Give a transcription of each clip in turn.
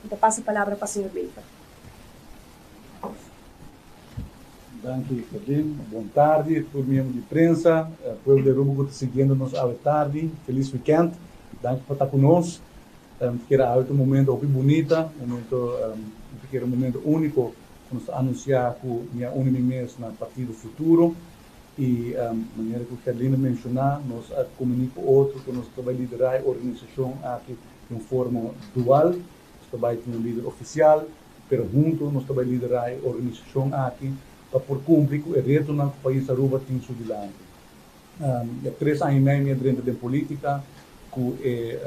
Mi ta pasa palabra pa señor Wever. Danki, Gerlin. Bon tardi, tur miembro di prensa, pueblo di Aruba cu ta siguiendo nos awe tardi. Feliz weekend. Danki pa ta cu nos. Mi kier awe ta un momento hopi bunita, momento, mi kier un momento unico cu nos ta anuncia cu mi a uni mi mes na Partido Futuro. Y manera cu Gerlin a menciona, nos a comuni cu otro cu nos ta bay lidera e organisacion aki den un forma dual. Nos ta bay tin un lider oficial, pero hunto nos ta bay lidera e organisacion aki pa por cumpli cu e retonan cu pais Aruba tin su dilanti. Ya 3 aña y mei mi a drenta den politica cu e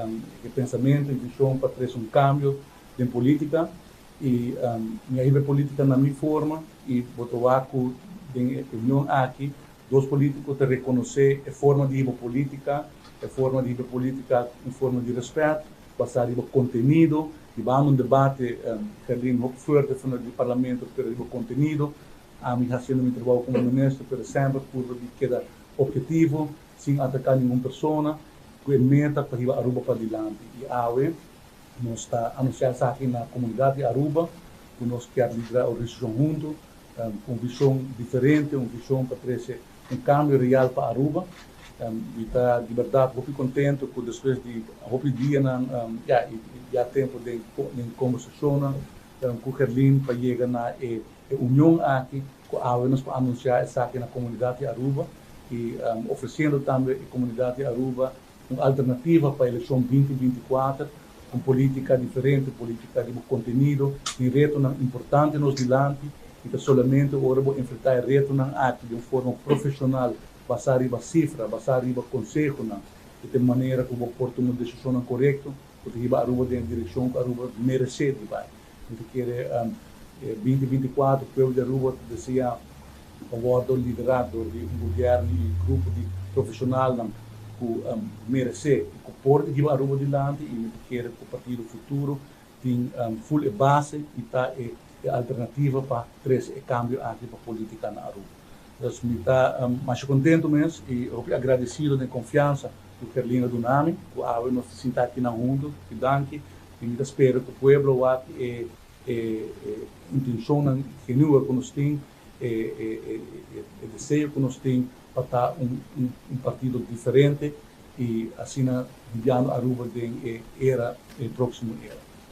pensamento y vision pa trece un cambio den politica y mi a hiba politica na mi forma y bo ta wak cu den union aki dos politico ta reconoce e forma di hiba politica, e forma di hiba politica un forma di respet, basa riba contenido, y bam un debate, Gerlin, hopi fuerte for di parlamento, pero riba contenido. Ami haciendo mi trabou como minister, pero semper purba di keda obhetivo, sin ataca ningun persona, cu e meta pa hiba Aruba pa dilanti. Y awe nos ta anuncia esaki na comunidad di Aruba, cu nos kier lidera e organisacion hunto, cu un vision diferente, un vision pa trece un cambio real pa Aruba. Mi ta di berdad hopi contento cu despues di hopi dianan, ya, ya tempo den conversacionnan cu Gerlin pa yega na e union aki, cu awe nos por anuncia esaki na comunidad di Aruba y ofreciendo tambe e comunidad di Aruba un alternativa pa eleccion 2024, cu politica diferente, politica di contenido, y retonan importante nos dilanti, y ta solamente ora bo enfrenta e retonan aki di un forma profesional, basa riba cifra, basa riba consehonan, y di manera cu bo por tuma un decision corecto, cu ta hiba Aruba den direccion cu Aruba merece di bay. Mi ta kere 2024, pueblo di Aruba desea pa wordo lidera di un gobierno y grupo di profesionalnan cu merece y cu por hiba Aruba dilanti, y mi ta kere cu Partido Futuro tin full e base y ta e alternativa pa trece e cambio aki pa politica na Aruba. Dus mi ta mas contento mes y hopi agradecido di confiansa cu Gerlin a duna mi, cu awe nos ta sinta aki na hunto, y danki, y mi ta spera cu pueblo wak e intencion genuino cu nos tin, e deseo cu nos tin pa ta un partido diferente y asina guiando Aruba den e era, e proximo era.